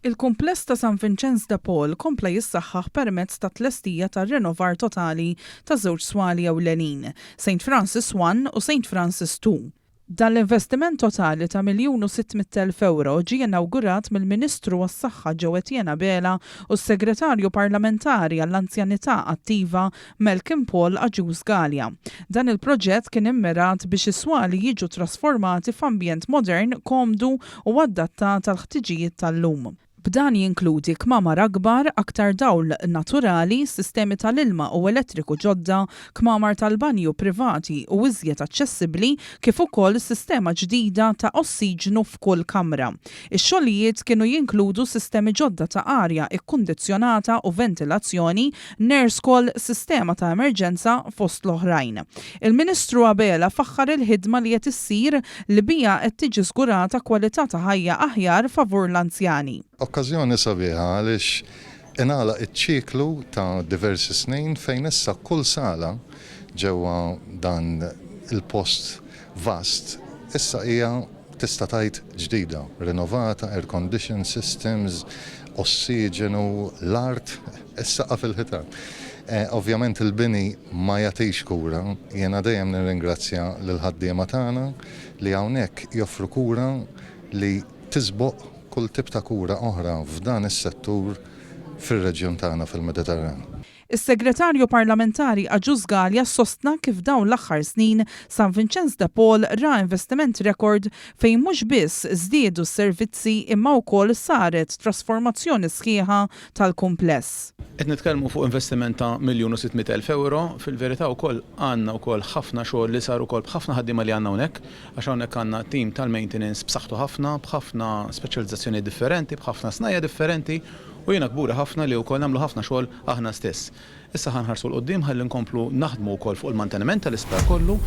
Il-kumpless ta' San Vinċenz de Paul kompla jissaħħaħ permezz tat-tlestija tar-renovar totali ta' żewġ swali ewlenin, Saint Francis I u Saint Francis ii. Dan l-investiment totali ta' 1,600,000 ewro ġie inawgurat mill-Ministru għas-Saħħa Joe Etienne Abela u s-Segretarju Parlamentari għall-Anzjanità Attiva Malcolm Paul Agius Galea. Dan il-proġett kien immirat biex is-swali jiġu trasformati f'ambjent modern, komdu u adattat għall-ħtiġijiet tal-lum. B'dan jinkludi kmamar akbar, aktar dawl naturali, sistemi tal-ilma u elettriku ġodda, kmamar tal-banju privati u iżjed aċċessibbli, kif ukoll sistema ġdida ta' ossiġnu f'kull kamra. Ix-xogħlijiet kienu jinkludu sistemi ġodda ta' arja kkundizzjonata u ventilazzjoni, nurse call, sistema ta' emerġenza, fost l-oħrajn. Il-Ministru Abela faħħar il-ħidma li qed issir li biha qed tiġi żgurata kwalità ta' ħajja aħjar favur l-anzjani. Okkażjoni sabiħa għaliex ingħalaq iċ-ċiklu ta' diversi snin fejn issa kull sala ġewwa dan il-post vast issa hija tista' tgħid ġdida, rinovata, air condition systems, ossiġenu, l-art, is-saqaf il-ħitan. Ovvjament il-bini ma jagħtix kura, jiena dejjem nirringrazzja lill-ħaddiema tagħna li hawnhekk joffru kura li tisboq kull tip ta' kura oħra f'dan is-settur fir-reġjun tagħna fil-Mediterran. Is-Segretarju Parlamentari Agius Galea sostna kif dawn l-aħħar snin San Vinċenz de Paul ra investiment rekord fejn mhux biss żdiedu s-servizzi imma wkoll saret trasformazzjoni sħiħa tal-kumpless. Qed nitkellmu fuq investiment ta' 1,600,000 ewro. Fil-verità wkoll għandna wkoll ħafna xogħol li sar ukoll b'ħafna ħaddiema li għandna hawnhekk, għax hawnhekk għandna tim tal-maintenance b'saħħtu ħafna, b'ħafna speċjalizzazzjonijiet differenti, b'ħafna snajja' differenti U jiena kburi ħafna li wkoll nagħmlu ħafna xogħol aħna stess. Issa ħa nħarsu 'l quddiem ħalli nkomplu naħdmu wkoll fuq il-manteniment tal-isptar kollu.